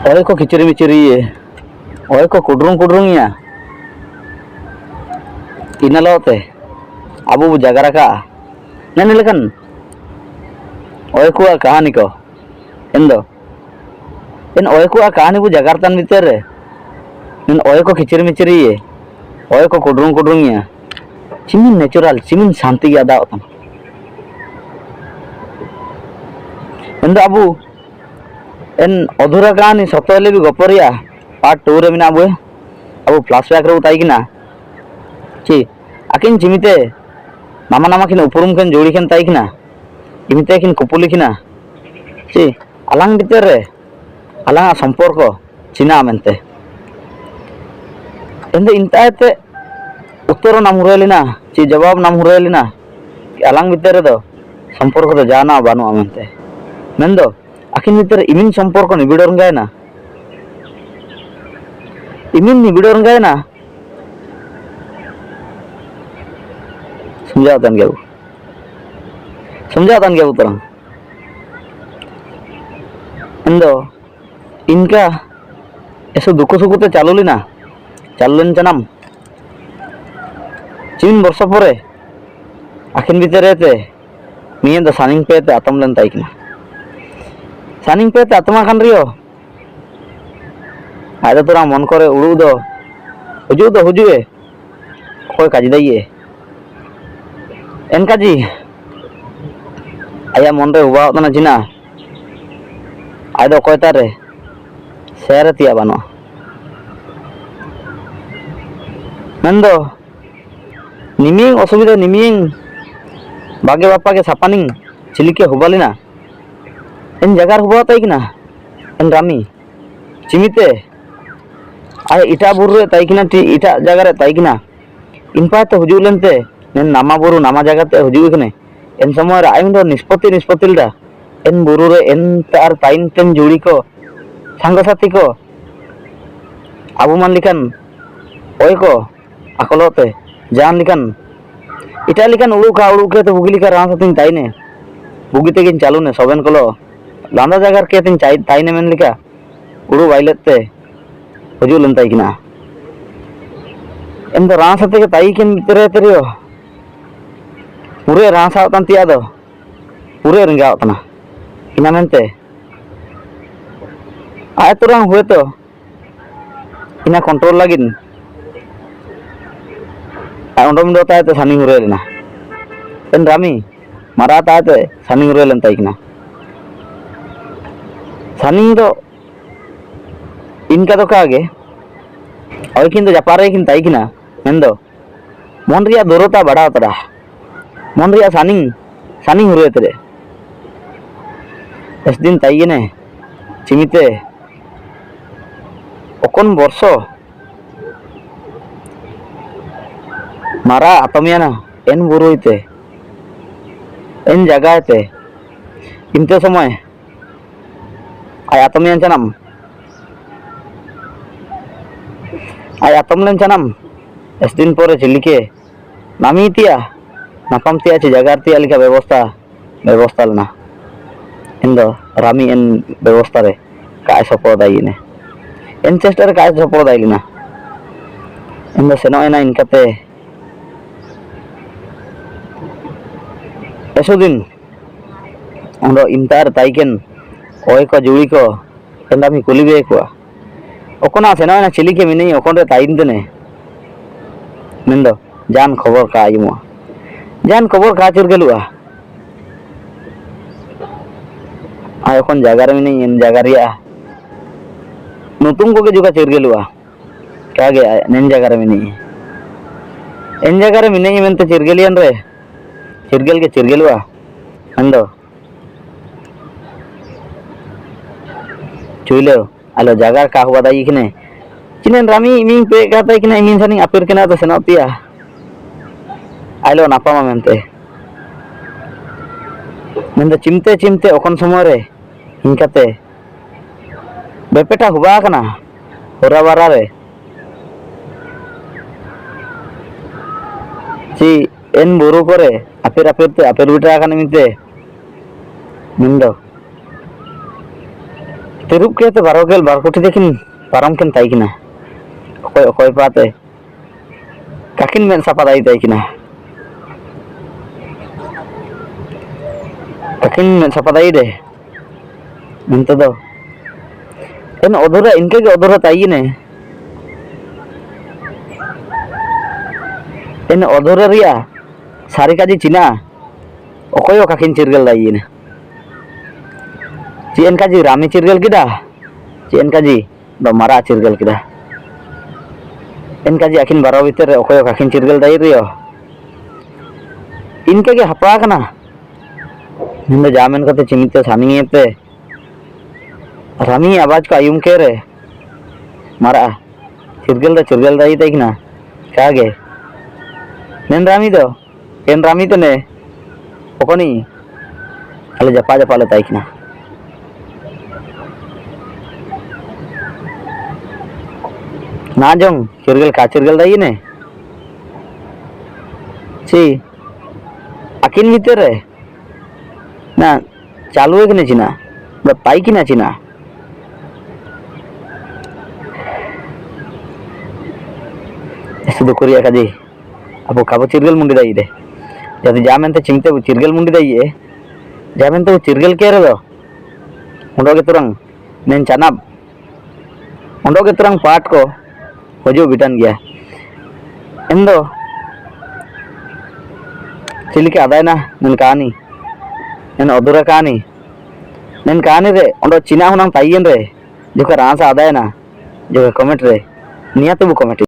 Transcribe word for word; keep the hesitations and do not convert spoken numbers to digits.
Oyo ko kichiri michiri ye, oyo ko kudrung kudrung ya. Ina lo te abu bu jaga raka. Nene lekan oyo ko a kahani ko. Endo. En oyo ko a kahani bu jagar tan bitere. En oyo ko kichiri michiri ye, oyo ko kudrung kudrung ya. Chimin natural, chimin santi ya dau tan. Endo abu en odhura kahani soto helebi goporia part two re mina abu, abu flashback re bu taikina. Chi, akin chimite nama nama kin upurum ken juri ken taikina. Chimite kin kupuli kina. Chi, alang bitere alang a somporko china mente. Ende inta ete uttoro nam hurelina, chi jawab nam hurelina. Alang bitere do somporko do jana banu amente. Mendo akin bitere imin somporko nibidor ngaina. Imin nibidor ngaina. Somjao tan gabu. Somjao tan gabu torang. Endo inka eso duku suku te chalulina. Chalulen chanam. Chin borso pore akin bitere te mie do saning pe te atom len taikina. Saning pe te atom akan rio. Aida turang mon kore uru do huju do huju e. Okoi kaji daiye. En kaji. Aya mon re huba tana china. Aida okoi tare. Sere tia bano. Mendo. Niming osubida niming. Bage bapa ke sapaning. Chilike hubalina. En jagar huba taikina. En rami. Chimite. Ai ita buru re taikina ti ita jaga re taikina. Inpa te huju lente. Nen nama buru nama jaga te huju ikne. En somoy re aim do nispoti nispoti lda. En buru re en tar tain ten juri ko. Sango sati ko. Abu man likan. Oy ko. Akolo te, jan likan. Ita likan ulu ka ulu ke te bugi lika rang satin taine. Bugi te gin chalune, soben kolo. Landa jagar ke tin chai, taine men lika. ᱩᱲᱩ ᱵᱟᱭ ᱞᱮᱫ ᱛᱮ ᱜᱩᱡᱩᱜ ᱞᱮᱱ ᱛᱟᱭ ᱠᱟᱱᱟ᱾ ᱮᱱ ᱫᱚ ᱨᱟᱸᱥ ᱟᱛᱮ ᱜᱮ ᱛᱟᱭ ᱠᱤᱱ ᱛᱮᱨᱮ ᱛᱮᱨᱮᱭᱳ᱾ ᱯᱩᱨᱟᱹ ᱨᱟᱸᱥ ᱟᱣ ᱛᱟᱱ ᱛᱮᱭᱟᱜ ᱫᱚ ᱯᱩᱨᱟᱹ ᱨᱮᱸᱜᱟᱣ ᱛᱟᱱᱟ᱾ ᱤᱱᱟ ᱢᱮᱱᱛᱮ ᱟᱡ ᱛᱩᱨᱟᱝ ᱦᱩᱭᱛᱚ ᱤᱱᱟ control ᱞᱟᱹᱜᱤᱫ ᱟᱡ ᱚᱸᱰᱚᱢ ᱫᱚ ᱛᱟᱭ ᱛᱮ ᱥᱟᱱᱤ ᱦᱩᱨᱟᱹᱭ ᱞᱮᱱᱟ᱾ ᱮᱱ ᱨᱟᱢᱤ ᱢᱟᱨᱟ ᱛᱟᱭ ᱛᱮ ᱥᱟᱱᱤ ᱦᱩᱨᱟᱹᱭ ᱞᱮᱱ ᱛᱟᱭ ᱠᱟᱱᱟ᱾ ᱥᱟᱱᱤ ᱫᱚ ᱤᱱᱠᱟ ᱫᱚ ᱠᱟ ᱜᱮ, ᱳᱭ ᱠᱤᱱ ᱫᱚ ᱡᱟᱯᱟᱜ ᱨᱮ ᱠᱤᱱ ᱛᱟᱭ ᱠᱤᱱᱟ, ᱢᱮᱱᱫᱚ ᱢᱚᱱ ᱨᱮᱭᱟᱜ ᱫᱚᱨᱚᱫᱟ ᱵᱟᱲᱦᱟᱣ ᱛᱟᱨᱟ, ᱢᱚᱱ ᱨᱮᱭᱟᱜ ᱥᱟᱱᱤ, ᱥᱟᱱᱤ ᱦᱩᱨᱟᱹᱭ ᱛᱮᱨᱮ᱾ ᱮᱥ ᱫᱤᱱ ᱛᱟᱭ ᱜᱮᱱᱮ, ᱪᱤᱢᱤᱛᱮ, ᱚᱠᱚᱱ ᱵᱚᱨᱥᱚ, ᱢᱟᱨᱟ ᱟᱛᱚᱢ ᱭᱟᱱᱟ, ᱮᱱ ᱵᱩᱨᱩᱭ ᱛᱮ, ᱮᱱ ᱡᱟᱜᱟᱭ ᱛᱮ, ᱤᱱᱛᱮ ᱥᱚᱢᱚᱭ, ᱟᱡ ᱟᱛᱚᱢ ᱞᱮᱱ ᱪᱟᱱᱟᱢ᱾ ᱟᱡ ᱟᱛᱚᱢ ᱞᱮᱱ ᱪᱟᱱᱟᱢ᱾ ᱮᱥ ᱫᱤᱱ ᱯᱚᱨᱮ ᱪᱤᱞᱤᱠᱮ ᱱᱟᱢᱤ ᱛᱤᱭᱟ, ᱱᱟᱯᱟᱢ ᱛᱤᱭᱟ ᱪᱮ ᱡᱟᱜᱟᱨ ᱛᱤᱭᱟ ᱞᱮᱠᱟ ᱵᱮᱵᱚᱥᱛᱟ, ᱵᱮᱵᱚᱥᱛᱟ ᱞᱮᱱᱟ᱾ ᱮᱱ ᱫᱚ ᱨᱟᱢᱤ ᱮᱱ ᱵᱮᱵᱚᱥᱛᱟ ᱨᱮ ᱠᱟᱜ ᱮ ᱥᱚᱯᱚᱦᱚᱫ ᱟᱭ ᱞᱮᱱᱟ᱾ ᱮᱱ ᱪᱮᱥᱴᱟ ᱨᱮ ᱠᱟᱜ ᱮ ᱥᱚᱯᱚᱦᱚᱫ ᱟᱭ ᱞᱮᱱᱟ᱾ ᱮᱱ ᱫᱚ ᱥᱮᱱᱚᱜ ᱮᱱᱟ ᱤᱱᱠᱟᱛᱮ ᱮᱥᱚ ᱫᱤᱱ ᱚᱸᱰᱮ ᱤᱱᱛᱟᱨ ᱛᱟᱭᱠᱮᱱ ᱚᱭ ᱠᱚ ᱡᱩᱲᱤ ᱠᱚ ᱮᱱ ᱨᱟᱢᱤ ᱠᱩᱞᱤ ᱵᱮ ᱠᱚᱣᱟ, ᱚᱠᱚᱱᱟ ᱥᱮᱱᱚᱜ ᱮᱱᱟ ᱪᱤᱞᱤᱠᱮ ᱢᱮᱱᱟᱹᱧ ᱚᱠᱚᱱ ᱨᱮ ᱛᱟᱭᱤᱱ ᱛᱮᱱᱮ? ᱢᱮᱱᱫᱚ ᱡᱟᱦᱟᱱ ᱠᱷᱚᱵᱚᱨ ᱠᱟ ᱟᱸᱡᱚᱢᱚᱜᱼᱟ, ᱡᱟᱦᱟᱱ ᱠᱷᱚᱵᱚᱨ ᱠᱟ ᱪᱤᱨᱜᱟᱹᱞᱚᱜᱼᱟ᱾ ᱟᱨ ᱚᱠᱚᱱ ᱡᱟᱭᱜᱟ ᱨᱮ ᱢᱮᱱᱟᱹᱧ ᱮᱱ ᱡᱟᱭᱜᱟ ᱨᱮᱭᱟᱜ ᱧᱩᱛᱩᱢ ᱠᱚᱜᱮ ᱡᱩᱜᱟ ᱪᱤᱨᱜᱟᱹᱞᱚᱜᱼᱟ᱾ ᱠᱟᱜᱮ ᱱᱮᱱ ᱡᱟᱭᱜᱟ ᱨᱮ ᱢᱮᱱᱟᱹᱧ, ᱮᱱ ᱡᱟᱭᱜᱟ ᱨᱮ ᱢᱮᱱᱟᱹᱧ ᱢᱮᱱᱛᱮ ᱪᱤᱨᱜᱟᱹᱞᱤᱭᱟᱱ ᱨᱮ ᱪᱤᱨᱜᱟᱹᱞ ᱜᱮ ᱪᱤᱨᱜᱟᱹᱞᱚᱜᱼᱟ᱾ ᱢᱮᱱᱫᱚ ᱪᱩᱭᱞᱟᱹ, ᱟᱞᱚ ᱡᱟᱭᱜᱟ ᱠᱟ ᱦᱩᱣᱟ ᱫᱟᱭᱤ ᱠᱤᱱᱮ᱾ ᱪᱤᱱᱮᱱ ᱨᱟᱢᱤ ᱤᱢᱤᱱ ᱯᱮ ᱠᱟᱛᱟᱭ ᱠᱤᱱᱟ, ᱤᱢᱤᱱ ᱥᱟᱱᱤ ᱟᱯᱮᱨ ᱠᱤᱱᱟ ᱛᱚ ᱥᱮᱱᱚᱜ ᱯᱮᱭᱟ᱾ ᱟᱞᱚ ᱱᱟᱯᱟᱢᱟ ᱢᱮᱱᱛᱮ᱾ ᱢᱮᱱᱫᱚ ᱪᱤᱢᱛᱮ ᱪᱤᱢᱛᱮ ᱚᱠᱚᱱ ᱥᱚᱢᱚᱭ ᱨᱮ ᱤᱱᱠᱟᱛᱮ ᱵᱮᱯᱮᱴᱟ ᱦᱩᱵᱟ ᱠᱟᱱᱟ ᱦᱚᱨᱟ ᱵᱟᱨᱟ ᱨᱮ᱾ ᱪᱤ ᱮᱱ ᱵᱩᱨᱩ ᱠᱚᱨᱮ ᱟᱯᱮᱨ ᱟᱯᱮᱨ ᱛᱮ ᱟᱯᱮᱨ ᱵᱮᱴᱟ ᱠᱟᱱᱟ ᱢᱮᱱᱛᱮ᱾ ᱢᱮᱱᱫᱚ ᱛᱤᱨᱩᱯ ᱠᱮᱛᱮ ᱵᱟᱨᱚ ᱜᱮᱞ ᱵᱟᱨ ᱠᱩᱴᱷᱤ ᱛᱮᱠᱤᱱ ᱯᱟᱨᱚᱢ ᱠᱤᱱ ᱛᱟᱦᱮᱸ ᱠᱟᱱᱟ᱾ ᱚᱠᱚᱭ, ᱚᱠᱚᱭ ᱯᱟᱛᱮ ᱠᱟᱠᱤᱱ ᱢᱮᱫ ᱥᱟᱯᱷᱟ ᱫᱟᱲᱮᱭᱟᱛᱟᱭ ᱠᱟᱱᱟ᱾ ᱠᱟᱠᱤᱱ ᱢᱮᱫ ᱥᱟᱯᱷᱟ ᱫᱟᱲᱮᱭᱟᱫᱮ᱾ ᱮᱱᱛᱮ ᱫᱚ ᱮᱱ ᱚᱫᱷᱩᱨᱟ, ᱤᱱᱠᱟᱹ ᱜᱮ ᱚᱫᱷᱩᱨᱟ ᱛᱟᱦᱮᱸᱭᱮᱱᱟ᱾ ᱮᱱ ᱚᱫᱷᱩᱨᱟ ᱨᱮᱭᱟᱜ ᱥᱟᱹᱨᱤ ᱠᱟᱡᱤ ᱪᱤᱱᱟ, ᱚᱠᱚᱭ ᱦᱚᱸ ᱠᱟᱠᱤᱱ ᱪᱤᱨᱜᱟᱹᱞ ᱫᱟᱲᱮᱭᱟᱱᱟ᱾ ᱪᱮᱫ ᱮᱱᱠᱟ ᱡᱮ ᱨᱟᱢᱤ ᱪᱤᱨᱜᱟᱹᱞ ᱠᱮᱫᱟ, ᱪᱮᱫ ᱮᱱᱠᱟ ᱡᱮ ᱵᱟ ᱢᱟᱨᱟᱜ ᱪᱤᱨᱜᱟᱹᱞ ᱠᱮᱫᱟ᱾ ᱮᱱᱠᱟ ᱡᱮ ᱟᱹᱠᱤᱱ ᱵᱟᱨᱚ ᱵᱷᱤᱛᱤᱨ ᱨᱮ ᱚᱠᱚᱭ ᱦᱚᱸ ᱠᱟᱠᱤᱱ ᱪᱤᱨᱜᱟᱹᱞ ᱫᱟᱲᱮᱭᱟᱜ ᱨᱮᱭᱚ᱾ ᱤᱱᱠᱟᱹ ᱜᱮ ᱦᱟᱯᱲᱟ ᱠᱟᱱᱟ᱾ ᱢᱮᱱᱫᱚ ᱡᱟ ᱢᱮᱱ ᱠᱟᱛᱮ ᱪᱤᱢᱤᱛ ᱛᱮ ᱥᱟᱢᱤ ᱮ ᱛᱮ᱾ ᱨᱟᱢᱤ ᱟᱣᱟᱡ ᱠᱚ ᱟᱭᱩᱢ ᱠᱮᱫ ᱨᱮ ᱢᱟᱨᱟᱜ ᱪᱤᱨᱜᱟᱹᱞ ᱫᱚ ᱪᱤᱨᱜᱟᱹᱞ ᱫᱟᱲᱮᱭᱟᱛᱟᱭ ᱠᱟᱱᱟ᱾ ᱠᱟ ᱜᱮ ᱢᱮᱱ ᱨᱟᱢᱤ ᱫᱚ ᱮᱱ ᱨᱟᱢᱤ ᱛᱟᱱᱮ, ᱚᱠᱚᱱᱤ ᱟᱞᱮ ᱡᱟᱯᱟᱜ ᱡᱟᱯᱟᱜ ᱞᱮ ᱛᱟᱦᱮᱸ ᱠᱟᱱᱟ᱾ ᱱᱟ ᱡᱚᱝ ᱪᱤᱨᱜᱟᱹᱞ ᱠᱟ ᱪᱤᱨᱜᱟᱹᱞ ᱫᱟᱭᱤᱱᱮ᱾ ᱪᱤ ᱟᱹᱠᱤᱱ ᱵᱷᱤᱛᱤᱨ ᱨᱮ ᱱᱟ ᱪᱟᱞᱩ ᱠᱤᱱᱟ ᱪᱤᱱᱟ, ᱵᱟ ᱛᱟᱦᱮᱸ ᱠᱤᱱᱟ ᱪᱤᱱᱟ᱾ ᱥᱩᱫᱷᱩ ᱠᱩᱨᱤᱭᱟ ᱠᱟᱡᱮ᱾ ᱟᱵᱚ ᱠᱟᱵᱚ ᱪᱤᱨᱜᱟᱹᱞ ᱢᱩᱱᱰᱤ ᱫᱟᱭᱤ ᱫᱮ᱾ ᱡᱟᱛᱮ ᱡᱟ ᱢᱮᱱᱛᱮ ᱪᱤᱱᱛᱟᱹ ᱵᱚ ᱪᱤᱨᱜᱟᱹᱞ ᱢᱩᱱᱰᱤ ᱫᱟᱭᱤ ᱮ᱾ ᱡᱟ ᱢᱮᱱᱛᱮ ᱵᱚ ᱪᱤᱨᱜᱟᱹᱞ ᱠᱮ ᱨᱮᱫᱚ᱾ ᱚᱸᱰᱚ ᱜᱮ ᱛᱚᱨᱟᱝ᱾ ᱱᱮᱱ ᱪᱟᱱᱟᱵ᱾ ᱚᱸᱰᱚ ᱜᱮ ᱛᱚᱨᱟᱝ ᱯᱟᱴ ᱠᱚ᱾ ᱦᱤᱡᱩᱜ ᱵᱤᱴᱟᱱ ᱜᱮᱭᱟ᱾ ᱮᱱ ᱫᱚ᱾ ᱪᱤᱞᱤᱠᱟ ᱟᱫᱟᱭᱱᱟ᱾ ᱱᱮᱱ ᱠᱟᱹᱦᱱᱤ᱾ ᱱᱮᱱ ᱚᱫᱷᱩᱨᱟ ᱠᱟᱹᱦᱱᱤ᱾ ᱱᱮᱱ ᱠᱟᱹᱦᱱᱤ ᱨᱮ᱾ ᱚᱸᱰᱚ ᱪᱤᱱᱟ ᱦᱩᱱᱟᱝ ᱛᱟᱭᱤᱭᱮᱱ ᱨᱮ᱾ ᱡᱚᱠᱷᱚᱱ ᱨᱟᱱᱥᱟ ᱟᱫᱟᱭᱱᱟ᱾ ᱡᱚᱠᱷᱚᱱ ᱠᱚᱢᱮᱱᱴ ᱨᱮ᱾ ᱱᱤᱭᱟᱹ ᱛᱮᱵᱚ ᱠᱚᱢᱮᱱᱴ